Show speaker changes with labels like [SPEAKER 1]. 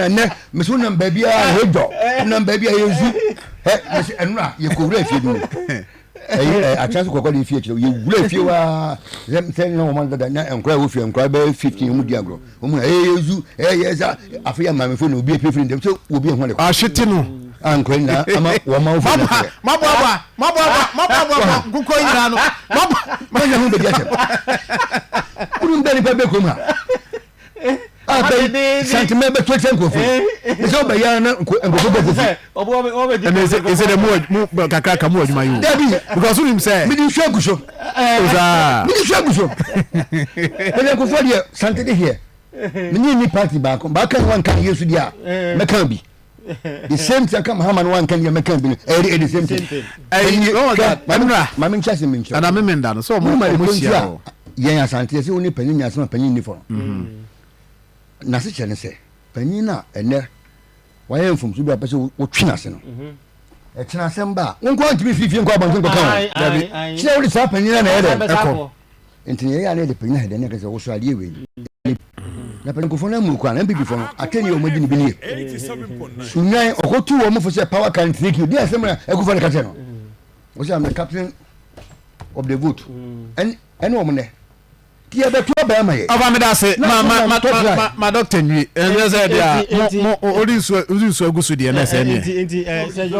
[SPEAKER 1] Ma ɛnɛ mesi wonam baabi a ɛyɛ dɔ, wonam baabi a ɛyɛ zu. Ɛ mesi ɛnora yɛkɔwura fie bi mu, ɛyi ɛ akyerɛ so kɔkɔ de fie kyerɛ, yɛwura fie waa sɛ sɛ na wɔn dada na nkora ɛwɔ fie, nkora bɛyɛ 15, wɔn di agorɔ, wɔn ɛyɛ zu, ɛyɛ sa. Afei yɛ maame fo na obi efie firi ndɛm sɛ obi ɛho de kɔ
[SPEAKER 2] ahwete no.
[SPEAKER 1] A nkora nyinaa ama wɔn ma wofo na kyerɛ.
[SPEAKER 2] Maboaboa maboaboa maboaboa nkokɔ nyinaa no.
[SPEAKER 1] Wɔnyɛ ho bɛdi asɛm. Wonum bɛ nipa bɛ kurom ha a bɛ santimɛ bɛ tó kyɛ nkurɔfoɔ yi sɛ wobɛyɛ na nkurɔfoɔ bɛ kofi.
[SPEAKER 2] Ɛnna ɛsɛ dɛ mu mu kakra ka mu adwuma yi o.
[SPEAKER 1] Dabi.
[SPEAKER 2] Because wonim sɛ.
[SPEAKER 1] Mede nsuo agu so.
[SPEAKER 2] Osaa.
[SPEAKER 1] Mede nsuo agu so. Mede nkurɔfoɔ deɛ sante de heɛ menye ni party baako baaka ne wanka ne yesu deɛ a mɛka bi. The same thing aka Mahama no wanka deɛ mɛka bi no, ɛyɛ the same thing.
[SPEAKER 2] Ɛyi wɔn wɔ ɛnura.
[SPEAKER 1] Maame nkyɛn sɛ menkyerɛ.
[SPEAKER 2] Ɛna mímí nda no sɛ ɔmo hyia hɔ.
[SPEAKER 1] Yɛn Asante sɛ wo ne panyin nya asɛm a, panyin ni fɔ no n'ase kyerɛ ne sɛ panyin no a ɛnɛ wayɛ mfomso bi a pɛ sɛ wotwe n'ase no, ɛkyena asɛm ba a, wo nko antumi fifie nkɔ abɔnten kɔka ho.
[SPEAKER 2] Dabi.
[SPEAKER 1] Kyerɛ wode saa panyin no na ɛyɛ dɛ
[SPEAKER 2] ɛkɔ.
[SPEAKER 1] Nti yɛyɛ a na yɛde panyin ahɛdɛ ne ɛkɛ sɛ wosɔ adeɛ wei na panyinkofoɔ no amu kwan. NPP foɔ no atɛni a wɔn adi ne bi nie. Sunyan ɔkɔtu wɔn fo sɛ power can trick you. Deɛ asɛm na ɛkufa no ka kyerɛ no, wɔsɛ I'm the captain of the vote. Ɛne wɔn nɛ ti yɛbɛto aba ama yɛ.
[SPEAKER 2] Ɔfa mi da se ma ma ma ma ma doctor nwi ɛnɛ sɛ deɛ mo mo odi nsuo agu so deɛ na ɛsɛ neɛ.
[SPEAKER 3] Nti sɛ John.